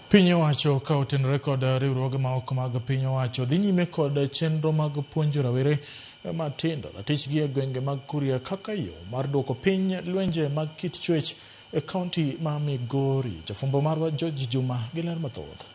Piny owacho ka otenore kod riwruoge ma ok mag piny owacho dhi nyime kod chenro mag puonjo rawere matindo ratichgi e gwenge mag Kuria kaka yo mar duoko piny lwenje mag kit chwech e kaunti ma Migori. Jafwambo marwa George Juma gi ler mathoth.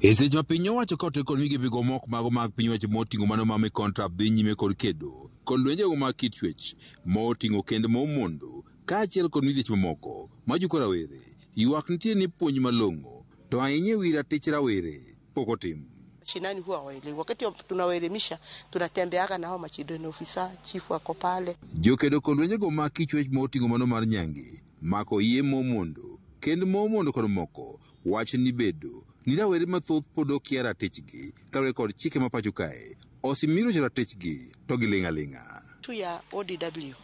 E seche ma piny owacho ka otenore kod migepego mok mago mag piny owacho moting'o mano ma Micontrap dhi nyime kod kedo kod lwenjego mag kit chwech moting'o kend momondo kaachiel kod midhieche mamoko majuko rawere. Ywak nitie ni puonj malong'o to ahinya e wi ratich rawere pok otim. Mashinani huwa hawaelewi. Wakati tunawaelimisha tunatembeaga na hao machildren officer, chief wako pale. Jokedo kod lwenjego mag kichwech moting'o mano mar nyange, mako iye momondo, kend momondo kod moko wacho ni bedo ni rawere mathoth pod okia ratichgi kaluwore kod chike ma pacho kae osemiyo ratichgi to giling' aling'a. Tu ya ODW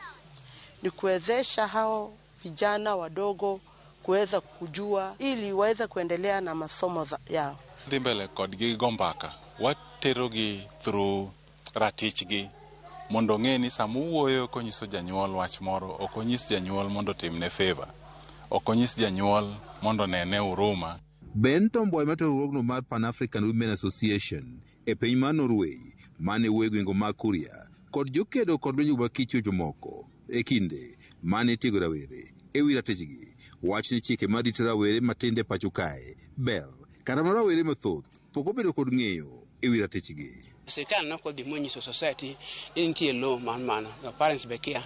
ni kuwezesha hao vijana wadogo kuweza kujua ili waweze kuendelea na masomo yao. Dhi mbele kodgi go mbaka, waterogi through ratichgi mondo ong'e ni sama owuoyo konyiso janyuol wach moro, ok onyis janyuol mondo otimne favor, ok onyis janyuol mondo onene huruma. Ben Tomboy mar riwruogno mar Pan African Women Association e piny mar Norway mane wuoyo e gwenge mag Kuria kod jokedo kod lwenje mag kit chwech mamoko e kinde mane itiego rawere e wi ratichgi wach ni chike marito rawere matindo e pacho kae ber kata mana rawere mathoth pok obedo kod ng'eyo e wi ratichgi. Sirkal ne ok odhi monyiso society ni nitie law mar mano, parents be kia.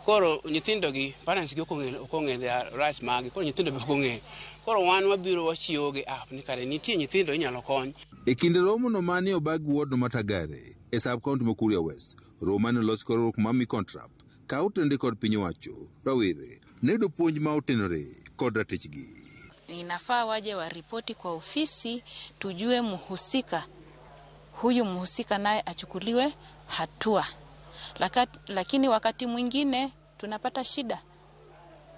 Koro nyithindo gi parents gi ok ong'eyo their rights mag gi, koro nyithindo be ok ong'eyo. Koro wan wabiro wachiwo gi app ni kare nitie nyithindo inyalo kony. E kinde romo no mane obag ward no Matagare e sub county ma Kuria West, romo mane olos kod riwruok mar Micontrap ka otenore kod piny owacho, rawere noyudo puonj ma otenore kod ratichgi. Inafaa waje waripoti kwa ofisi, tujue mhusika huyu, mhusika naye achukuliwe hatua. Lakini wakati mwingine tunapata shida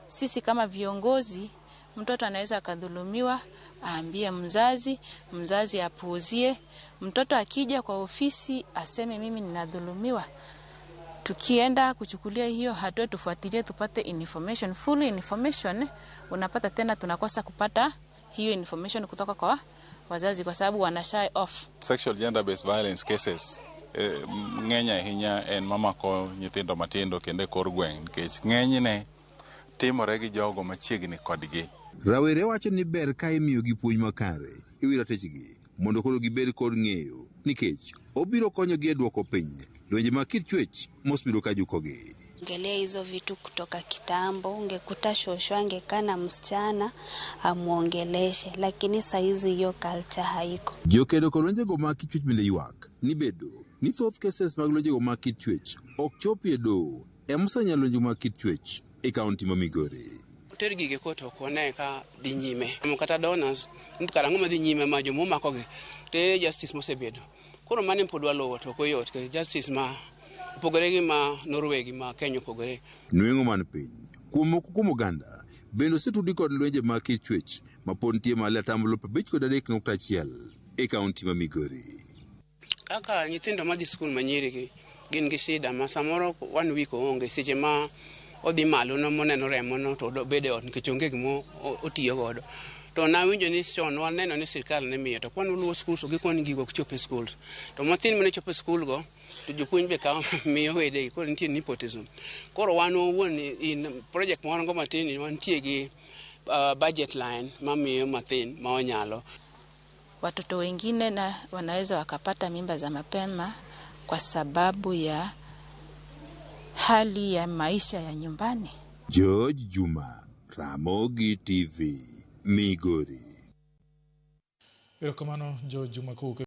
sisi kama viongozi, mtoto anaweza akadhulumiwa, aambie mzazi, mzazi apuuzie. Mtoto akija kwa ofisi aseme mimi ninadhulumiwa, tukienda kuchukulia hiyo hatua, tufuatilie tupate information, full information, unapata tena tunakosa kupata hiyo information kutoka kwa wazazi kwa sababu wana shy off. Sexual gender based violence cases ng'eny ahinya en mamako nyithindo matindo kendo e kor gweng' nikech ng'enyne timore gi jogo machiegni kodgi. Rawere wacho ni ber ka imiyogi puonj makare e wi ratichgi mondo koro gibed kod ng'eyo nikech obiro konyogi e duoko piny lwenje mag kit chwech mosebedo ka jukogi. Ongelea hizo vitu kutoka kitambo, ungekuta shosho angekaa na msichana amuongeleshe, lakini saizi hiyo culture haiko. Jokedo kod lwenjego mag kit chwech bende ywak ni bedo ni thoth cases mag lwenjego mag kit chwech ok chopi e doho ema osenyalo lwenje mag kit chwech e kaunti ma Migori. Oter gigi court ok wane ka dhi nyime. Kata donors, kar ang'o madhi nyime ma jomomakogi to ere justice mosebedo. Koro mano pod waluwo to ok oyot nikech justice ma opogore gi ma Norway gi ma Kenya opogore. Nweng'o man piny kuom moko kuom oganda bende osetudi kod lwenje mag kit chwech ma pod nitie malo e atamalo 53.1 e kaunti ma Migori. Kaka nyithindo madhi skul manyiri gi gin gi shida ma samoro one week oonge seche ma odhi malo no moneno remo no to obedo e ot nikech onge gima otiyo godo. To nawinjo ni chon waneno ni sirkal ne miyo to kwan uluwo schools to gikoni gigo ok chop e schools. To mathin mane chopo e skul go to jopuonj be kawo miyo wedegi koro nitie nepotism. Koro wan owuon in project ma wan go matin ni wantie gi budget line mamiyo mathin ma wanyalo. Watoto wengine na wanaweza wakapata mimba za mapema kwa sababu ya hali ya maisha ya nyumbani. George Juma, Ramogi TV, Migori. Erokamano George Juma kowuok